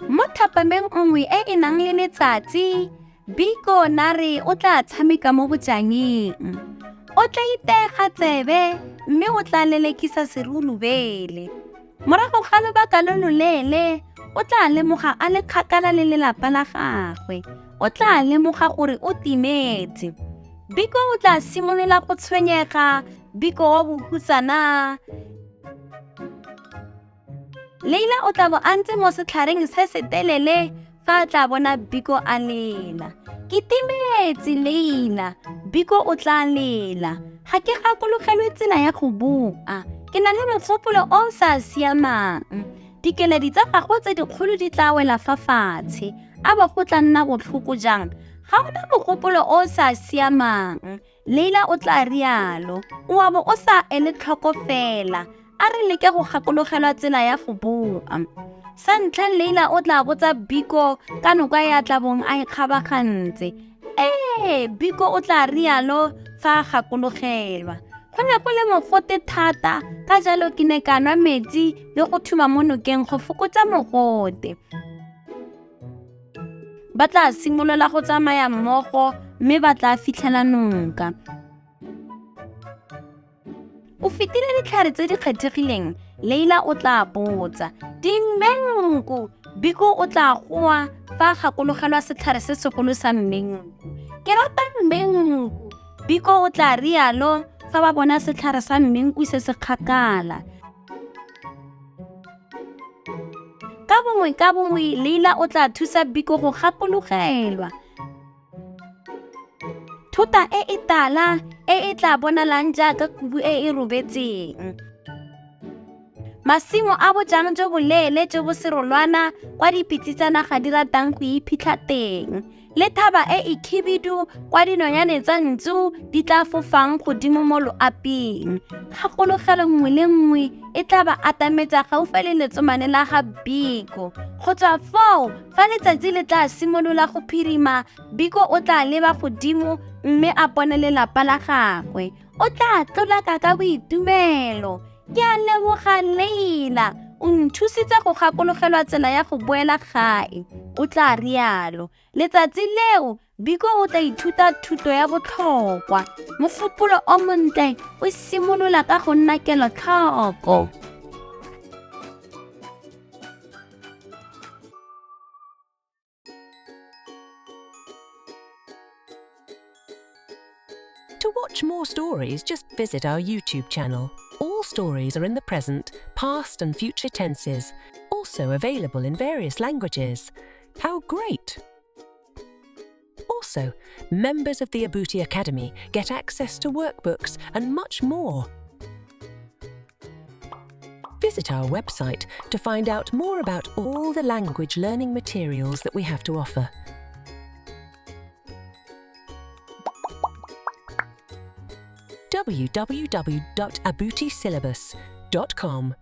Mo thapameng nngwe e e nang le letsatsi, Biko Nare o tla tshameka mo bojangeng. O tla iteega tsebe mme o tla lelekisa serurubele. Morago ga lobaka lo loleele, o tla lemoga a le kgakala le lelapa la gagwe. O tla lemoga gore o timetse. Biko o tla simolola go tshwenyega, Biko wa bohutsana. Leila o tla bo a ntse mo setlhareng se se telele fa a tla bona Biko a lela. Ke timetse, Leila, Biko o tla lela. Ga ke gakologelwe tsela ya go boa. Ke na le mogopolo o o sa siamang. Dikeledi tsa gagwe tse dikgolo di tla wela fa fatshe. A bo go tla nna botlhoko jang? Ga o na mogopolo o o sa siamang. Leila o tla rialo. O a bo o sa ele tlhoko fela. A re leke go gakologelwa tsela ya go boa. Sa ntlha Leila o tla botsa Biko ka noka ya tla bong a e kgabagantse. Ee, Biko o tla rialo fa a gakologelwa. Go ne go le mogote thata, ka jalo ke ne ka nwa metsi le go thuma mo nokeng go fokotsa mogote. Ba tla simolola go tsamaya mmogo mme ba tla fitlhela noka. O fetile ditlhare tse di kgethegileng, Leila o tla botsa. Dimenku! Biko o tla goa fa a gakologelwa setlhare se segolo sa mmenku. Ke rata mmenku! Biko o tla rialo fa ba bona setlhare sa mmenku se se kgakala. Ka bongwe ka bongwe Leila o tla thusa Biko go gakologelwa. Thota e e tala e e tla bonalang jaaka kubu e e robetseng. Masimo a bojang jo boleele jo bo serolwana kwa dipitse tsa naga di ratang go iphitlha teng. Le thaba e e khibidu kwa dinonyane tsa ntsu di tla fofang godimo mo loaping. Kgakologelo nngwe le nngwe e tla ba atametsa gaufi le letsomane la ga Biko. Go tswa foo, fa letsatsi le tla simolola go phirima, Biko o tla leba godimo mme a bone lelapa la gagwe. O tla tlolaka ka boitumelo. Ke a leboga Leila, o nthusitse go gakologelwa tsela ya go boela gae, o tla rialo. Letsatsi leo, Biko o tla ithuta thuto ya botlhokwa. Mogopolo o montle o simolola ka go nna kelotlhoko. To watch more stories, just visit our YouTube channel. All stories are in the present, past, and future tenses, also available in various languages. How great! Also, members of the Abuti Academy get access to workbooks and much more. Visit our website to find out more about all the language learning materials that we have to offer. www.abutisyllabus.com.